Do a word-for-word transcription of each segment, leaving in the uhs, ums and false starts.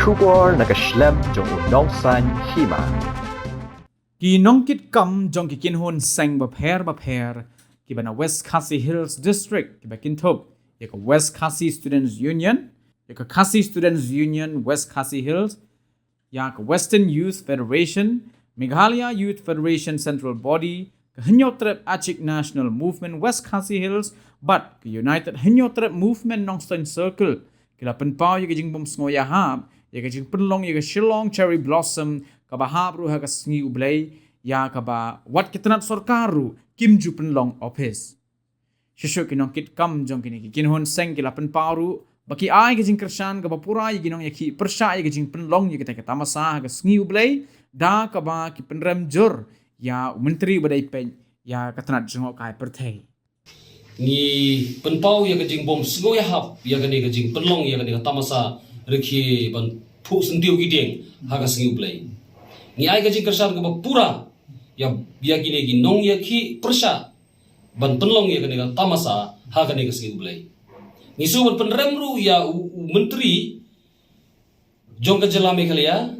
Khubor na ka shlem jong u nongsaiñ hima. Ki nongkitkam jong ki kynhun seng bapher bapher kiba na West Khasi Hills District kiba kynthup ïa ka West Khasi Students Union, ïa ka Khasi Students Union West Khasi Hills, ïa ka Western Youth Federation, Meghalaya Youth Federation Central Body, ka Hynñiewtrep Achik National Movement West Khasi Hills bad ka United Hynñiewtrep Movement Nongstoiñ Circle ki la pynpaw ïa ka jingbymsngew ïahap ïa ka jingpynlong ïa ka Shillong Cherry Blossom kaba hap ruh ha ka sngi U Blei, ïa kaba wat ki tnat sorkar ruh kim ju pynlong ophis. Shuh shuh ki nongkitkam jong kine ki kynhun seng ki la pynpaw ruh ba ki ai ka jingkyrshan kaba pura ïa ki nongïakhih pyrshah ïa ka jingpynlong ïa kata ka tamasa ha ka sngi U Blei, da kaba ki pynrem jur ïa u Myntri ba dei peit ïa ka tnat jngohkai pyrthei. Ngi pynpaw ïa ka jingbymsngew ïahap ïa kane ka jingpynlong ïa kane ka tamasa rkhie ban phuh syntiew ki dieng ha ka sngi U Blei. Ngi ai ka jingkyrshan kaba pura ïa, ïa kine ki nongïakhih pyrshah ban pynlong ïa kane ka tamasa ha kane ka sngi U Blei. Ngi shu ban pynrem ruh ïa u, u Myntri jong ka jylla Meghalaya,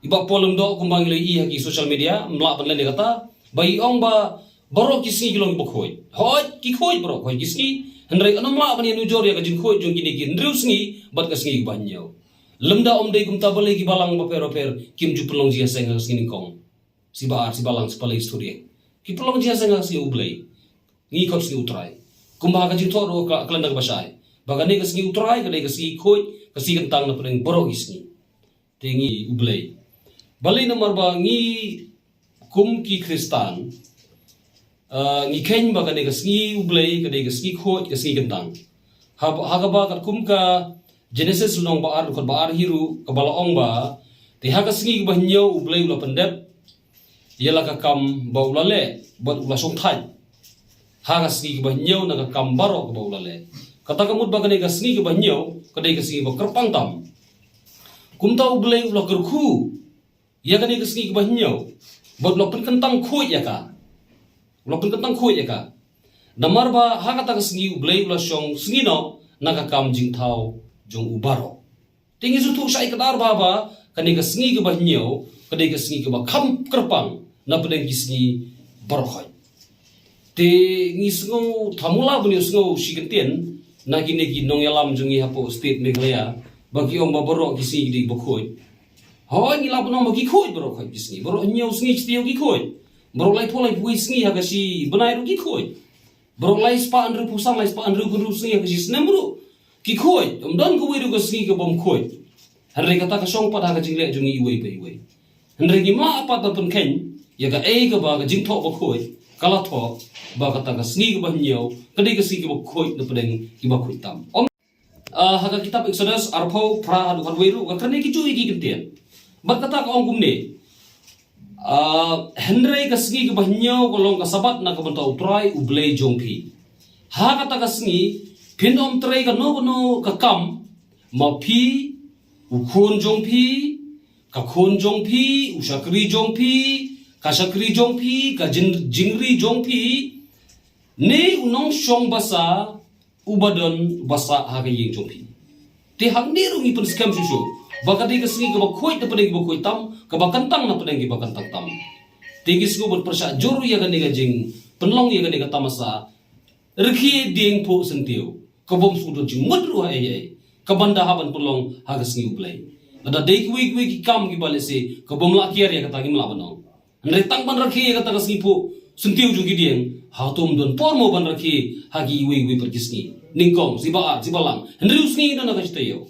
i Bah Paul Lyngdoh, kumba ngi la ïohi ha ki social media, ym lah ban len ïa kata, ba i ong ba baroh ki sngi ki long kiba khuid. Hooid, ki khuid baroh, khuid ki sngi. Hynrei ym lah ban ïanujor ïa ka jingkhuid jong kine ki hynriew sngi bad ka sngi kaba hynñiew. Lymda ym dei kumta, balei ki balang bapher bapher kim ju pynlong jingïaseng ha ka sngi nyngkong, sngi ba ar, sngi ba lang, sngi ba lai, sngi ba lai? Ki pynlong jingïaseng ha ka sngi U Blei. Ngi khot sngi U Trai. Kumba ha ka jingthoh ruh ka, ka lynda kaba shai, ba kane ka sngi U Trai ka dei ka sngi khuid, ka sngi kyntang na pdeng baroh ki sngi. Te ngi U Blei. Balei? Namar ba ngi kum ki Khristan, ah, ngi kheiñ ba kane ka sngi U Blei ka dei ka sngi khuid, ka sngi kyntang. Ha, ha kaba katkum ka Genesis lynnong ba ar, dkhot ba ar hi ruh, kaba la ong ba, te ha ka sngi kaba hynñiew U Blei u la pyndep ïa la ka kam ba u la leh bad u la shongthait ha ka sngi kaba hynñiew na ka kam baroh kaba u la leh. Kata ka mut ba kane ka sngi kaba hynñiew ka dei ka sngi ba kyrpang tam. Kumta U Blei u la kyrkhu ïa kane ka sngi kaba hynñiew bad u la pynkyntang khuid ïa ka. U la pynkyntang khuid ïa ka. Namar ba ha kata ka sngi U Blei u la shong sngi noh na ka kam jingthaw jong u baroh. Te ngi sngewthuh shai kdar ba, ba kane ka sngi kaba hynñiew ka dei ka sngi kaba kham kyrpang na pdeng ki sngi baroh khoit. Te ngi sngew, tang mula ban ïoh sngew shi kyntien na kine ki nongïalam jong ngi hapoh state Meghalaya ba ki ong ba baroh ki sngi ki dei kiba khuid. Hooid, ngi lah ban ong ba ki khuid baroh khoit ki sngi. Baroh hynñiew sngi shi taïew ki khuid. Baroh laiphew laiphew sngi ha ka shi bnai ruh ki khuid. Baroh laispah hynriewphew san, laispah hynriewphew hynriew sngi ha ka shi snem ruh ki khuid. Ym don kawei ruh ka sngi kabym khuid. Hynrei kata ka shong pat ha ka jingleh jong ngi iwei pa iwei. Hynrei ngim lah pat ban pynkheiñ ïa kaei kaba ka jingthoh bakhuid ka la thoh ba kata ka sngi kaba hynñiew ka dei ka sngi kaba khuid na pdeng kiba khuid tam. Ym, ah, ha ka kitab Exodus arphew, phra haduh khatwei ruh ka kren ïa kijuh ïa ki kyntien. Bad kata ka ong kumne. Ah, hynrei ka sngi kaba hynñiew ka long ka Sabbath na ka bynta U Trai U Blei jong phi. Ha kata ka sngi phin ym trei kano kano ka kam, ma phi, u khun jong phi, ka khun jong phi, u shakri jong phi, ka shakri jong phi, ka jin-, jingri jong phi, ne u nongshong basa uba don basa ha ka ïing jong phi. Te hangne ruh ngi pynskhem shuh shuh ba ka dei ka sngi kaba khuid na pdeng kiba khuid tam, kaba kyntang na pdeng kiba kyntang tam. Te ngi sngewbha ban pyrshah jur ïa kane ka jingpynlong ïa kane ka tamasa rkhie dieng phuh syntiew, kabym shu don jingmut ruh ha ei ei, kaban da hap ban pynlong ha ka sngi U Blei. Lada dei kiwei kiwei ki kam kiba lehse kabym lah kiar ïa kata, ngim lah ban ong. Hynrei tang ban rkhie ïa kata ka sngi phuh syntiew jong ki dieng, hato ym don por mo ban rkhie ha kiwei kiwei pat ki sngi? Nyngkong, sngi ba ar, sngi ba lang, hynriew sngi don ha ka shi taïew.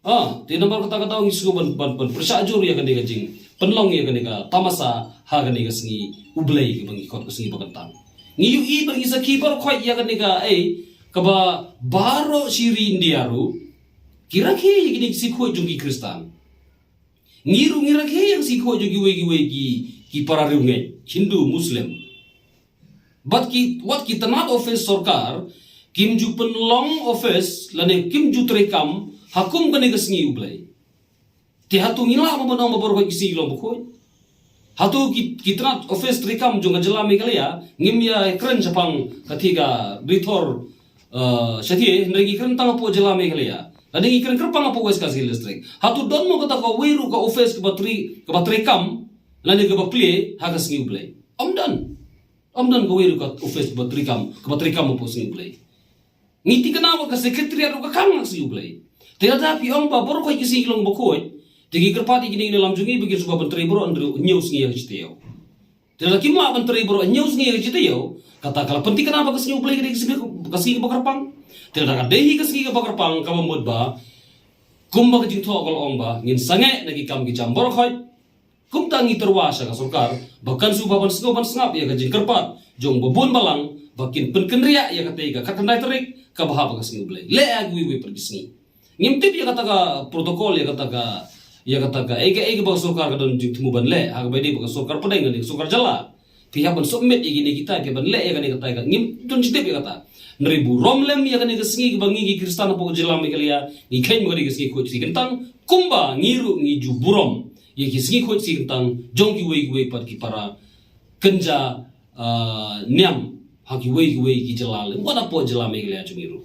Ah, te namar kata ka daw ngi sngewbha ban, ban, ban pyrshah jur ïa kane ka jingpynlong ïa kane ka tamasa ha kane ka sngi U Blei kaba ngi khot ka sngi ba kyntang. Ngi ïohi bad ngi sakhi baroh khoit ïa kane ka, eh, kaba baroh shi ri India ruh ki rkhie ïa kine ki sngi khuid jong ki Khristan. Ngi ruh ngi rkhie ïa ka sngi khuid jong kiwei kiwei ki, ki para riewngeit, Hindu, Muslim. Bad ki, wat ki tnat office sorkar kim ju pynlong office lane kim ju treikam ha kum kane ka sngi U Blei. Te hato ngi lah ban ong ba baroh ki sngi ki long bakhuid? Hato ki, ki tnat office treikam jong ka jylla Meghalaya, ngim ïa kren shaphang kata ka rithor, eh, shathie, hynrei ngi kren tang hapoh jylla Meghalaya. Lada ngi kren kyrpang hapoh West Khasi Hills District, hato don mo kata kawei ruh ka office kaba trei, kaba treikam lane kaba plie ha ka sngi U Blei? Ym don. Ym don kawei ruh ka office kaba treikam, kaba treikam hapoh sngi U Blei. Ngi thikna ba ka secretariat ruh ka khang ha sngi U Blei. Te lada phi ong ba baroh khoit ki sngi ki long bakhuid, te ngi kyrpad ïa kine ki nongïalam jong ngi ba kin sngewbha ban trei baroh hynriew, hynñiew sngi ha ka jingtei ïew. Te lada kim lah ban trei baroh hynñiew sngi ha ka jingtei ïew, kata ka la pynthikna ba ka sngi U Blei ka dei ka sngi, ka sngi kaba kyrpang. Te lada ka dei hi ka sngi kaba kyrpang, kaba mut ba kumba ka jingthoh ka la ong ba ngin sangeh na ki kam ki jam baroh khoit. Kumta ngi tyrwa sha ka sorkar ba kan sngewbha ban sngew ban sngap ïa ka jingkyrpad jong u babun balang ba kin pynkynriah ïa katei ka khatkhyndai tarik kaba hap ha ka sngi U Blei, leh ha kiwei kiwei pat ki sngi. Ngim tip ïa kata ka protocol, ïa kata ka, ïa kata ka, eh, ka, eh, kaba ka sorkar ka don jingthmu ban leh ha kaba ïadei bad ka sorkar pdeng, ka sorkar jylla. Phi hap ban submit ïa kine kita, phi hap ban leh ïa kane katai ka, ngim don jingtip ïa kata. Hynrei burom lem ïa kane ka sngi kaba ngi ki Khristan hapoh jylla Meghalaya ngi kheiñ ba ka dei ka sngi khuid sngi kyntang, kumba ngi ruh ngi ju burom ïa ki sngi khuid sngi kyntang jong kiwei kiwei pat ki para kynja, ah, niam ha kiwei kiwei ki jylla lem wat hapoh jylla Meghalaya jong ngi ruh.